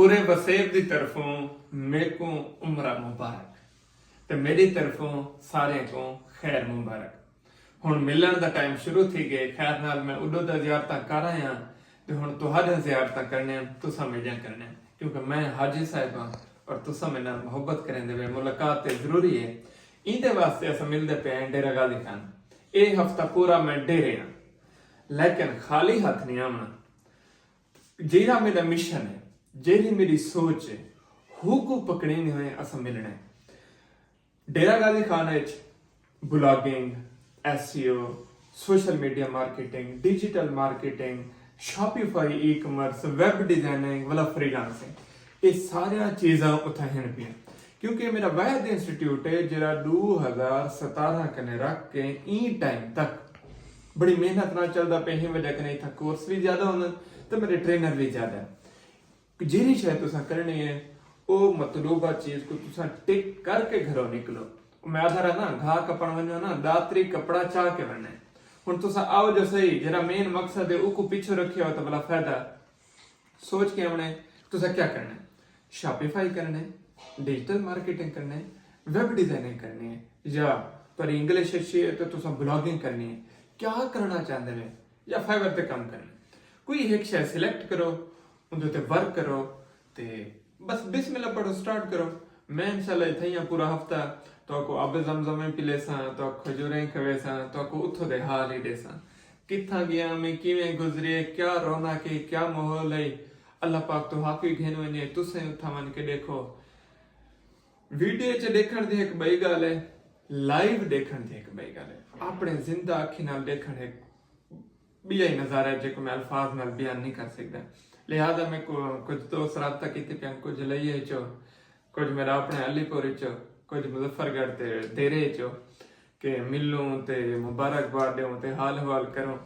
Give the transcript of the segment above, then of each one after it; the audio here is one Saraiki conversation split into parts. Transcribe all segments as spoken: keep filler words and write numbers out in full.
پورے وسیب دی طرفوں میکوں عمرہ مبارک، تے میݙی طرفوں ساریاں کوں خیر مبارک۔ ہݨ ملݨ دا ٹائم شروع تھی ڳئے۔ خیر نال میں اݙو دا زیارتاں کر آیاں، تے ہݨ تہاݙیاں زیارتاں کرݨیاں، تساں میݙیاں کرݨیاں، کیونکہ میں حاجی صاحب ہاں اور تساں میݙے نال محبت کریندے وے۔ ملاقات تے ضروری ہے۔ ایندے واسطے اساں ملدے پئے ہیں ڈیرہ غازی خان۔ اے ہفتہ پورا میں ڈیرے ہاں، لیکن خالی ہتھ نہیں آوݨا۔ جیڑھا میݙا مشن ہے، جیڑھی میݙی سوچ ہے، ہو کو پکڑیندے ہوئے اساں ملݨے۔ ڈیرہ غازی خان وچ blogging, S E O, social media marketing, digital marketing, Shopify, e commerce, web designing ولا فری لانسنگ، یہ ساریاں چیزاں اتھاں ہن پیاں۔ کیونکہ میرا واحد انسٹیٹیوٹ ہے جڑا دو ہزار ستارہ کنے رکھ کے این ٹائم تک بڑی محنت نال چلدا پئے، ہی وجہ کنے اتھاں کورس بھی زیادہ ہوندن تے میرے ٹرینر بھی زیادہ ہیں۔ جیڑھی شے تساں کرنی ہے، او مطلوبہ چیز کو تساں ٹک کر کے گھروں نکلو۔ میں آدھا رہا نا، گھا کپن ونجو نا، داتری کپڑا چا کے ونجے۔ ہن تساں آؤ جو صحیح، جڑا مین مقصد ہے، او کو پیچھے رکھیا ہو تو بلا فائدہ۔ سوچ کے آونے، تساں کیا کرنا ہے؟ شاپیفائی کرنا ہے، ڈیجیٹل مارکیٹنگ کرنا ہے، ویب ڈیزائننگ کرنی ہے، یا تہاڈی انگلش اچھی ہے تو تساں بلاگنگ کرنی ہے۔ کیا کرنا چاہندے نے؟ یا فائیور تے کم کرنا ہے۔ کوئی ایک شے سلیکٹ کرو، اندے تے ورک کرو، تے بس بسم اللہ پڑھو، سٹارٹ کرو۔ میں انشاءاللہ اتھے ہی ہاں پورا ہفتہ، تہاکوں آب زمزم ہی پلیساں، تہاکوں کھجوریں کھویساں، تہاکوں اتھوں دے حال ہی ڈیساں، کتھاں گیا میں، کیویں گزرے، کیا رونق ہے، کیا ماحول ہے۔ اللہ پاک تہاکوں ہی گھن ونجے، تسیں اتھاں ونج کے ڈیکھو۔ ویڈیو چ ڈیکھن دی ہک بئی گال ہے، لائیو ڈیکھن دی ہک بئی گال ہے، اپنے زندہ اکھی نال ڈیکھن ہک ٻیا ہی نظارہ ہے جیکوں میں الفاظ نال بیان نہیں کر سڳدا۔ لہذا میکوں کجھ دوست رابطہ کیتے پئن، کجھ لئیے اچو، کجھ میرا اپݨے علی پور اچو، کجھ مظفر گڑھ تے دیرے اچو کہ ملوں تے مبارکباد ݙیوں تے حال احوال کروں۔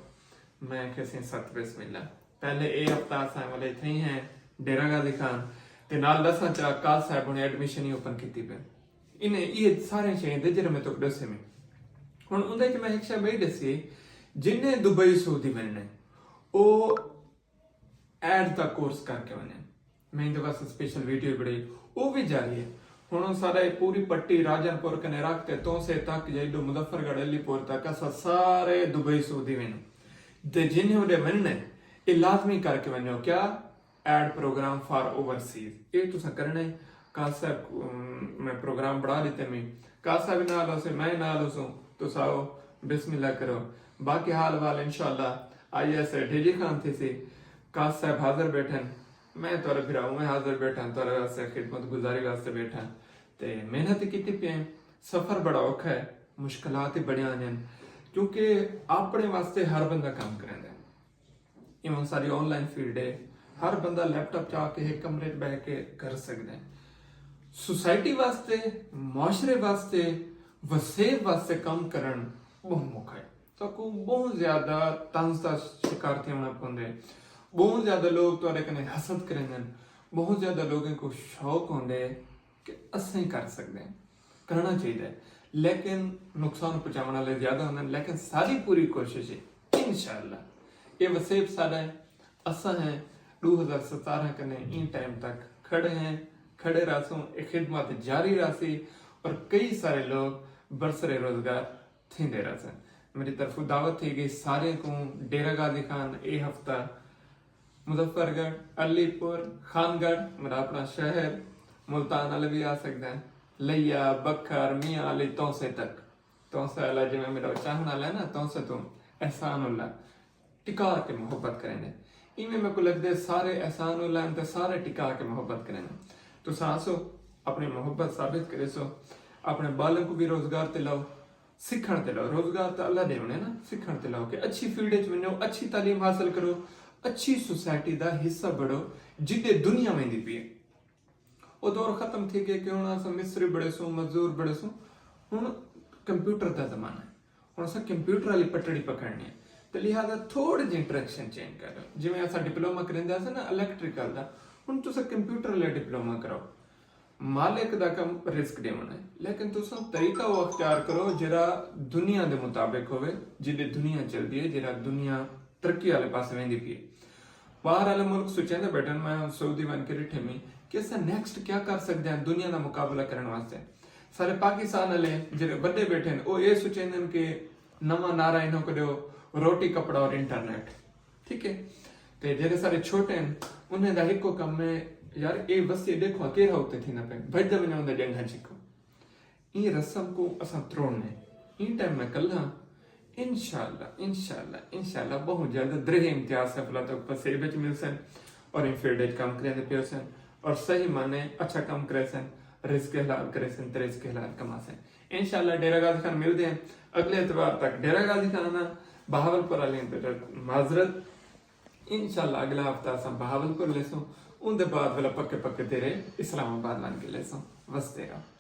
میں آکھیا سئیں ست بسم اللہ۔ پہلے اے ہفتہ اساں والے اتھے ہی ہیں ڈیرہ غازی خان، تے نال ݙساں چا قاض صاحب ہݨ ایڈمیشن ہی اوپن کیتی پئے۔ انہیں ایہ سارے شئیں دے جیڑھے میں تک ݙسے میں۔ ہݨ اوندے وچ میں ہک شے ٻئی ݙسی، جنہیں دبئی سعودی ونڄݨے او ایڈ دا کورس کر کے ونڄن۔ میں ایندے واسطے سپیشل ویڈیو بݨائی، او وی جاری ہے۔ ہݨ سارا اے پوری پٹی راجن پور کنے رکھ تے تونسے تک یا ایڈو مظفر گڑھ علی پور تک اساں سارے دبئی سعودی ونڄوں۔ تے جنہیں اوݙے ونڄݨے اے لازمی کر کے ونڄو۔ کیا؟ Aid programme for overseas. اے تساں کرݨے۔ قاض صاحب، ام، میں پروگرام بݨا ݙتے میں۔ قاض صاحب نال ہوسے، میں نال ہوسوں، تساں آؤ، بسم اللہ کرو۔ باقی حال وال انشاءاللہ I S A D G Khan تھیسی۔ قاض صاحب حاضر ٻیٹھن، میں تہاݙے بھرا اوویں حاضر ٻیٹھاں، تہاݙے واسطے خدمت گزاری واسطے ٻیٹھاں۔ تے محنت کیتی پئے ہیں۔ سفر بڑا اوکھا ہے، مشکلات ہی بڑیاں آندیاں ہن، کیونکہ اپݨے واسطے ہر بندہ کم کریندا ہے۔ ایون ساری آن لائن فیلڈ ہے، ہر بندہ لیپ ٹاپ چا کے ہک کمرے وچ ٻہہ کے کر سڳدا ہے۔ سوسائٹی واسطے، معاشرے واسطے، وسیب واسطے کم کرݨ ٻہوں موقع ہے۔ تہاکوں ٻہوں زیادہ طنز دا شکار تھیوݨا پوندے۔ ٻہوں زیادہ لوگ تہاݙے کنے حسد کریندن، ٻہوں زیادہ لوگیں کوں شوق ہوندے کہ اسیں کر سڳدے ہیں، کرݨا چاہیدا ہے، لیکن نقصان پہنچاوݨ والے زیادہ ہوندن۔ لیکن ساری پوری کوشش ہے، انشاءاللہ اے وسیب ساݙا ہے، اساں ہیں ݙو ہزار ستارہ کنے ایں ٹائم تک کھڑے ہیں، کھڑے رہسوں، اے خدمت جاری رہسی اور کئی سارے لوگ برسر روزگار تھیندے رہسن۔ میری طرفوں دعوت تھی ڳئی سارے کوں۔ ڈیرہ غازی خان اے ہفتہ، مظفر گڑھ، علی پور، خان گڑھ، میرا اپنا شہر، ملتان والے بھی آ سکدے ہیں، لیا، بکھر، میاں علی، تونسے تک۔ تونسے والا جویں میرا چاہݨ والا ہے نا، تونسے توں احسان اللہ، ٹکا کے محبت کریندے۔ ایویں میکوں لڳدے سارے احسان اللہ ہن تے سارے ٹکا کے محبت کریندے۔ تساں آسو، اپݨی محبت ثابت کریسو، اپݨے ٻالیں کوں بھی روزگار تے لاؤ، سکھݨ تے لاؤ۔ روزگار تاں اللہ ݙیوݨے نا، سکھݨ تے لاؤ کہ اچھی فیلڈ وچ ونڄو، اچھی تعلیم حاصل کرو، اچھی سوسائٹی دا حصہ بݨو، جݙے دنیا ویندی پئی ہے۔ او دور ختم تھی ڳئے کہ ہݨ اساں مستری بݨیسوں، مزدور بݨیسوں۔ ہݨ کمپیوٹر دا زمانہ ہے، ہݨ اساں کمپیوٹر والی پٹڑی پکڑݨی ہے، تے لہذا تھوڑی جی انٹریکشن چینج کر لو۔ جویں اساں ڈپلوما کریندے ہاسے نا الیکٹریکل دا، ہݨ تساں کمپیوٹر والا ڈپلوما کراؤ۔ مالک دا کم رزق ݙیوݨ ہے، لیکن تساں طریقہ او اختیار کرو جیڑھا دنیا دے مطابق ہووے، جݙے دنیا چلدی ہے، جیڑھا دنیا ترقی والے پاسے ویندی پئی ہے۔ باہر والے ملک سوچیندے بیٹھن، میں سعودی ون کے ڈٹھے میں کہ اساں نیکسٹ کیا کر سکدے ہیں دنیا دا مقابلہ کرن واسطے۔ سارے پاکستان والے جڑے وڈے بیٹھے ہیں، او اے سوچیندے ہیں کہ نواں نعرہ انہوں کو دیو، روٹی، کپڑا اور انٹرنیٹ۔ ٹھیک ہے، تے جڑے سارے چھوٹے ہیں، انہیں دا ہکو کم ہے، یار، اے وسیع ڈیکھو کیرا اتنے تھی نہ پہ بھجدا ونجا اندر ڈنڈا چکو۔ ایں رسم کو اساں تروڑنے۔ ایں ٹائم میں کلھاں۔ انشاءاللہ، انشاءاللہ، انشاءاللہ بہت جلد درہیں امتیاز سیف اللہ تک پسے بچ مل سن اور ان فیلڈ وچ کم کریں دے پیو سن اور صحیح معنی اچھا کم کرے سن، رزق حلال کرے سن تے رزق حلال کما سن۔ انشاءاللہ ڈیرہ غازی خان ملدے ہیں اگلے اتوار تک۔ ڈیرہ غازی خان آ، بہاول پور والے تے معذرت۔ انشاءاللہ اگلا ہفتہ اساں بہاول پور لیسوں، اون دے بعد ولا پکے پکے تیرے اسلام آباد ون کے لیسوں۔ وسدے رہو۔